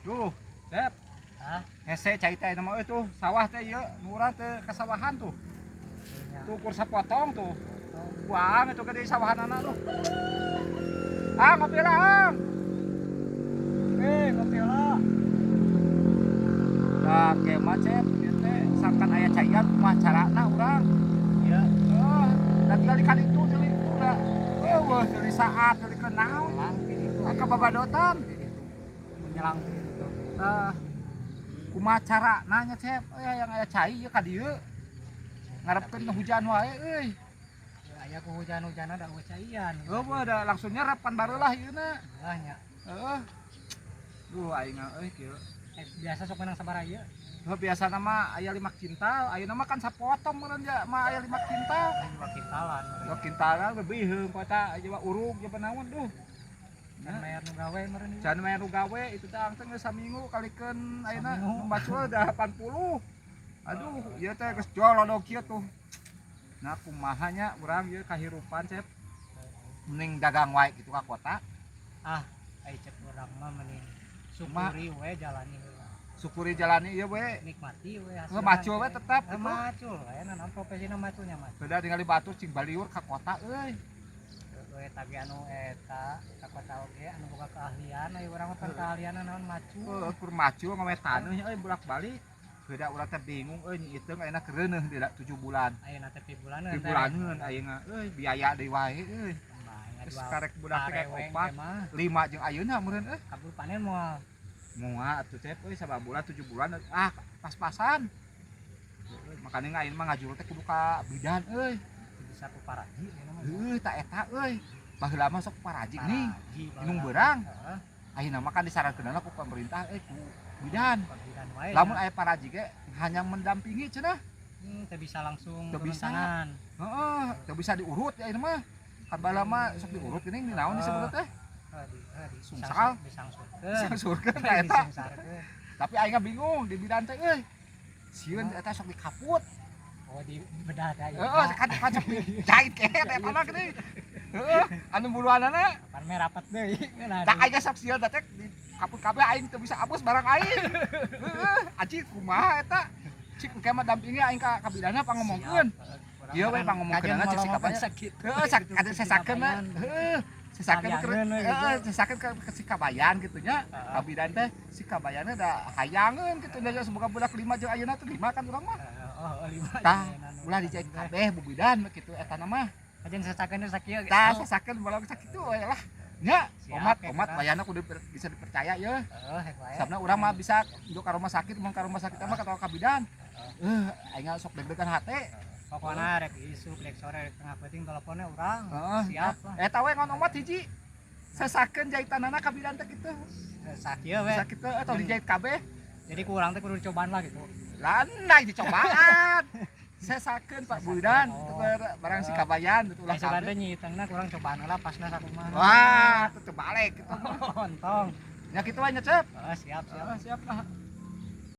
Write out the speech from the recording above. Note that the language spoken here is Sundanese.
Tuh, Sep. Hah? Hese cai teh nama euy tuh, sawah teh ieu, nu urang teh kasawahan tuh. Iya. Tuh kur sapotong tuh. Buang itu gede sawahanana tuh. Ah, ngopi lah, Ang. Eh, ngopi lah. Nah, kema Cep, ieu teh sangkan aya caian kumaha carana urang. Iya. Oh, da tinggal di itu deui itu da. Eueuh, deui saat deui ke naon. Nyelang gitu. Ah, kababadotan. Menyelang gitu. Nah, kumaha carana nya, Cep? Euy, yang aya cai ieu ka dieu. Ngarepkeun hujan wae euy. Ya, aya ku hujan-hujan ada caian. Eueuh, da langsung nyerep pan barulah ieu na. Lah nya. Heeh. Duh, aing euy kieu. Eh, biasa sok menang sabaraha ieu? Heuh, biasana mah aya 5 kintal, ayeuna mah kan sapotong meureun ja mah aya 5 kintal. 5 kintalan. 5 kintalan lebih heuh kota aja mah urug ja naon duh. Can mayar nu gawe meureun ieu. Can mayar nu gawe itu teh angteng geus saminggu kalikeun ayeuna Saminggu. nu bacul 80. Aduh, ieu teh geus jolodog kieu tuh. Nah, kumaha nya urang ieu kahirupan, Cep? Mending dagang wae gitu ka kota. Ah, ai cek urang mah mending syukuri we jalani heula. Syukuri jalani ieu we. Nikmati we. Heuh, macul we tetep Eh, gitu. Macul we nah profesina maculnya mah. Beda ningali batur cing baliur ka kota euy. We tapi anu eta ka kota oge anu boga keahlian, aya urang mah pan keahlianna naon, macul. Heuh, kur macul ngawe taneuh euy bolak-balik. Beda urang teh bingung euy, nyi iteung ayeuna kereuneuh deui 7 bulan. Ayeuna teh pibulaneun. 7 bulaneun ayeuna euy, biaya deui wae euy. Geus karek budak teh kayak opat, lima jeung ayeuna meureun euy. Kabur panen moal? Moal atuh, Cep, euy, sabaraha bulan, 7 bulan ah pas-pasan. Euy, makanya ayeuna mah ngajul teh kudu ka bidan euy. Bisa ku paraji ayeuna mah. Heuh, tak eta euy. Baheula mah sok paraji nih. Paraji. Inung beurang. Heeh. Ayeuna mah kan disarankeun ku pemerintah euy ku bidan. Bidan wae. Lamun aya paraji ge hanya mendampingi cenah. Teu bisa langsung Teu turun bisa. Tangan. Heeh, teu bisa diurut ya ini mah. Kan baheula mah sok diurut geuning, di naon disebut teh? Heuh, di Sungsal. Disangsurkeun. Disangsurkeun ka eta. Disungsarkeun. Tapi aing bingung di bidan teh euy. Sieun eta sok dikaput. Oh, di bedah teh. Heeh, kan kan sok dijahit kehed eta mah geuning. Heeh, anu buluanana. Pan meh rapet deui. Tak aing sok sieun teh dikaput kabeh, aing teu bisa abus barang aing. Heeh, anjing kumaha eta? Cik engke mah dampingi aing ka bidanna pangomongkeun. Ieu we pangomongkeunana cek si kabayan. Heeh, ada sesakeun mah. Heeh, sesakeun keur heeh, sesakeun ke si kabayan gitu nya. Ka bidan teh si kabayanna da hayangeun gitu da semoga budak lima jeung ayeuna teh lima kan urang mah. Oh, lima. Tah, ulah dijahit kabeh bu bidan kitu eta mah. Kajen sesakeun sakieu. Tah, sesakeun bolong sakitu we lah. Nya, Siap, omat ya, omat Kang. wayahna kudu bisa dipercaya ye. Heeh, hek wae. Sabna urang mah bisa untuk ka rumah sakit, mun ka rumah sakit mah ka bidan. Aing sok deg-degan hate. Pokokna rek isuk, rek sore, rek tengah peuting teleponnya urang. Heeh. Siap lah. Eta we ngon omat hiji. Sesakeun jahitanana ka bidan teh kitu. Sakieu we. Bisa kitu atau dijahit kabeh. Jadi kurang teh kudu dicobaan lah gitu. Lah nah dicobaan. Sesakeun Pak Bidan Oh. barang si kabayan gitu ulah Ulah kabeh. kabeh. Teh nyitengna kurang cobaan lah pasna sakumaha. Wah, tuh balik gitu. Ontong. Ya kitu we nya, Cep. Heeh, siap, siap. Heeh, siap lah.